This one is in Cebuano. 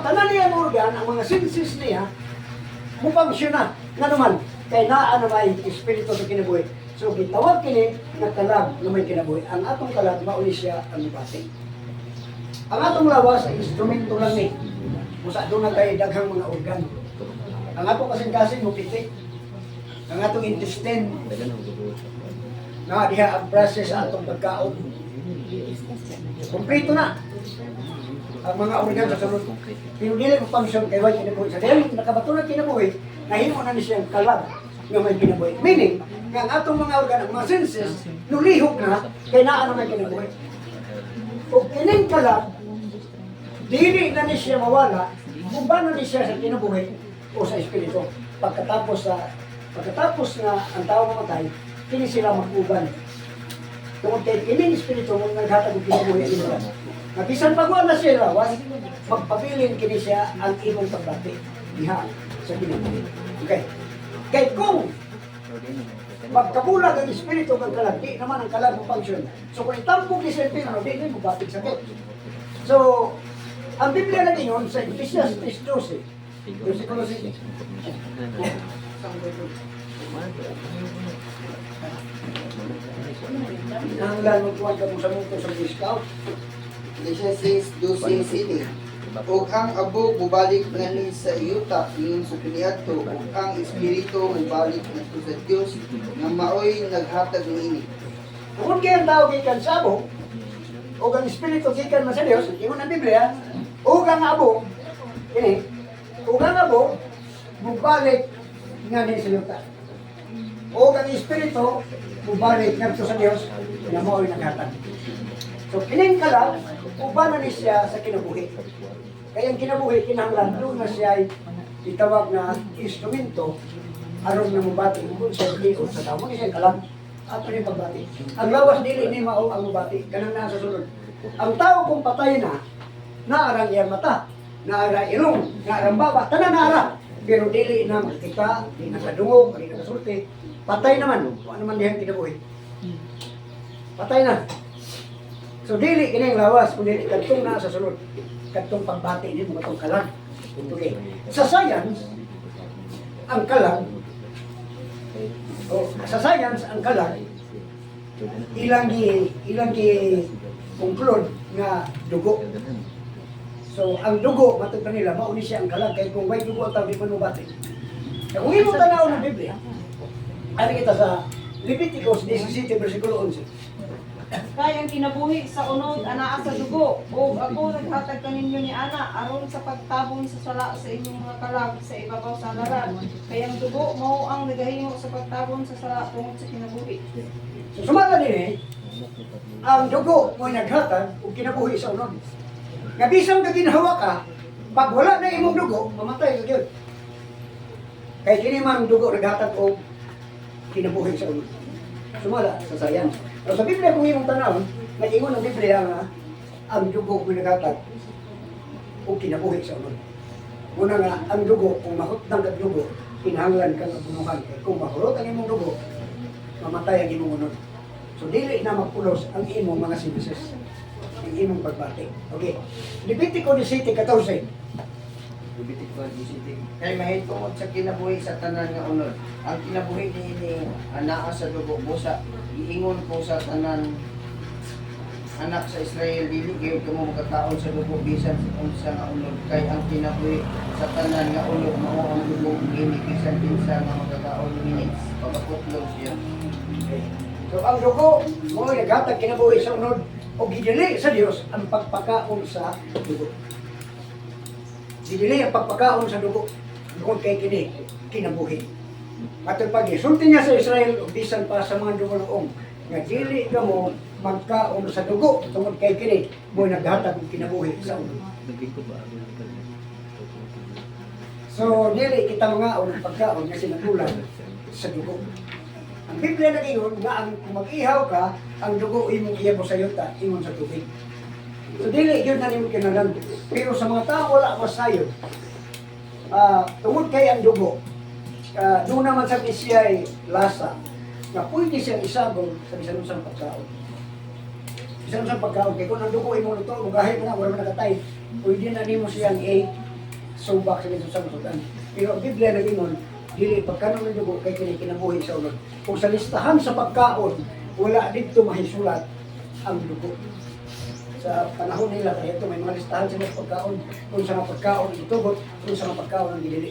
ang tanan niyang organ, ang mga senses niya, mupangsyon na. Nga naman, kay naa na may espiritu sa kinabuhi. So, gitawag kini nga kalag na may kinabuhi. Ang atong kalag, mao ni siya ang mibati. Ang atong lawas ay instrumento lang ni. Busa doon na tayo daghang mga organ. Ang atong kasing-kasing mupiti. Ang atong intestine, na diha ang process sa atong pagkaon. Kompleto na ang mga organ sa sulod. Pero dili mo function kay way kinabuhi. Sa dili nakabato na kinabuhi, nahimo na ni siyang kalag nga may kinabuhi. Meaning, nga ang atong mga organ, ang mga senses, nulihok na kay naa na may kinabuhi. Ug kining kalag, dili na ni siya mawala, uban na ni siya sa kinabuhi o sa espiritu. Pagkatapos nga ang tao mamatay, kini sila mag-uban. Tungod kay kining espiritu mo naghatag og kinabuhi nila. Nga bisan pagwa na siya lawas, magpabilin kini siya ang imong pagbati diha sa kinabuhi. Okay. Kay kung magkabulag ang espiritu kang kalag, di naman ang kalag mo function. So kung itambog ni sa impyerno, di na mo batig sakit. So, ang Biblia na ingon sa Ecclesiastes 3:12, versikulo 5. Nanglan mo tuwan ka mo sa mundo sa Boy Scout. Ecclesiastes 12:7. Ug ang abo mubalik nganhi sa yuta ingon sa kaniadto, ug ang espiritu mubalik ngadto sa Dios nga maoy naghatag niini. Kung kaya ang tao gikan sa abo, o ang espiritu gikan man sa Dios, ingon ang Biblia, ug ang abo, kini, ug ang abo, mubalik nganhi sa yuta. O ang espiritu, mubalik ngadto sa Dios, nga mao'y naghatag. So, kining kalag, uban na ni siya sa kinabuhi. Kaya ang kinabuhi, kinahanglan doon na siya ay itawag na instrumento aron nga mubati kung sa liot sa tao. Mo siya kalag. Ato ni pagbati. Ang lawas dili ni mao ang mubati. Kanang naa sa sulod. Ang tao kung patay na, naarang iyang mata, naara ilong, naarang baba, tanan naara. Pero dili na makita, di na kadungog, di na kasulti. Patay naman, ano man dihang kinabuhi. Patay na. So dili kini ang lawas, kun dili kadtong naa sa sulod. Kadtong pagbati ni mo katong kalag. Okay. Sa science, ang kalag, oh, sa science ang kalag ilang gi conclude nga dugo. So ang dugo matod pa nila mao ni siya ang kalag kay kung way dugo ang tao di man mobati. Kaya kung imong tan-aw ng Biblia, ano kita sa Leviticus 17 versikulo 11. Kay ang kinabuhi sa unod anaa sa dugo, ug ako naghatag kaninyo ni ana aron sa pagtabon sa sala sa inyong mga kalag sa ibabaw sa halaran. Kay ang dugo mao ang nagahimo sa pagtabon sa sala tungod sa kinabuhi. So sumala din eh, ang dugo mo naghatag og kinabuhi sa unod. Nga bisan ka ginhawa ka, pag wala na imong dugo, mamatay ka gyud. Kay kini man dugo naghatag og kinabuhi sa unod. Sumala sa science. Pero sa Biblia kung imong tanawon, nag-ingon ang Biblia nga ang dugo mo naghatag og kinabuhi sa unod. Muna nga ang dugo kung mahutdan kag dugo, kinahanglan kang abunuhan. Kay kung mahurot ang imong dugo, mamatay ang imong unod. So dili na magpulos ang imong mga senses, ang imong pagbati. Okay. Levitico 17:14. Levitico 17. Kay mahitungod sa kinabuhi sa tanan nga unod. Ang kinabuhi niini anaa sa dugo, busa giingon ko sa tanan anak sa Israel, dili gyud kamo makakaon sa dugo bisan sa unsa nga unod, kay ang kinabuhi sa tanan nga unod mao ang dugo niini, bisan kinsa nga makakaon niini pagaputlon siya. Okay. So ang dugo mo naghatag kinabuhi sa unod o gidili sa Dios ang pagpakaon sa dugo. Gidili ang pagpakaon sa dugo tungod kay kini kinabuhi. Matod pag gisulti niya sa Israel ug bisan pa sa mga dumaloong nga dili kamo magkaon sa dugo tungod kay kini mo naghatag og kinabuhi sa unod. So dili kita mga ng pagkaon nga sinagulan sa dugo. Ang Biblia nag-ingon nga ang kung mag-ihaw ka, ang dugo imong iyabo sa yuta, ingon sa tubig. So dili gyud na nimo kinahanglan. Pero sa mga tao wala masayod. Tungod kay ang dugo, doon naman sa siya ay lasa na pwede siyang isabong sa bisan unsang pagkaon. Bisan unsang pagkaon kay kung ang dugo imong luto, mugahi mo na wala man nakatay, pwede na nimo siyang i Subak sa sa masudan. Pero ang Biblia nag-ingon, dili pagkanon ng dugo kay kini kinabuhi sa unod. Kung sa listahan sa pagkaon, wala dito mahisulat ang dugo. Sa panahon nila, kaya ito may mga listahan sila sa pagkaon, kung sa mga pagkaon ang gitugot, kung sa mga pagkaon ang gidili.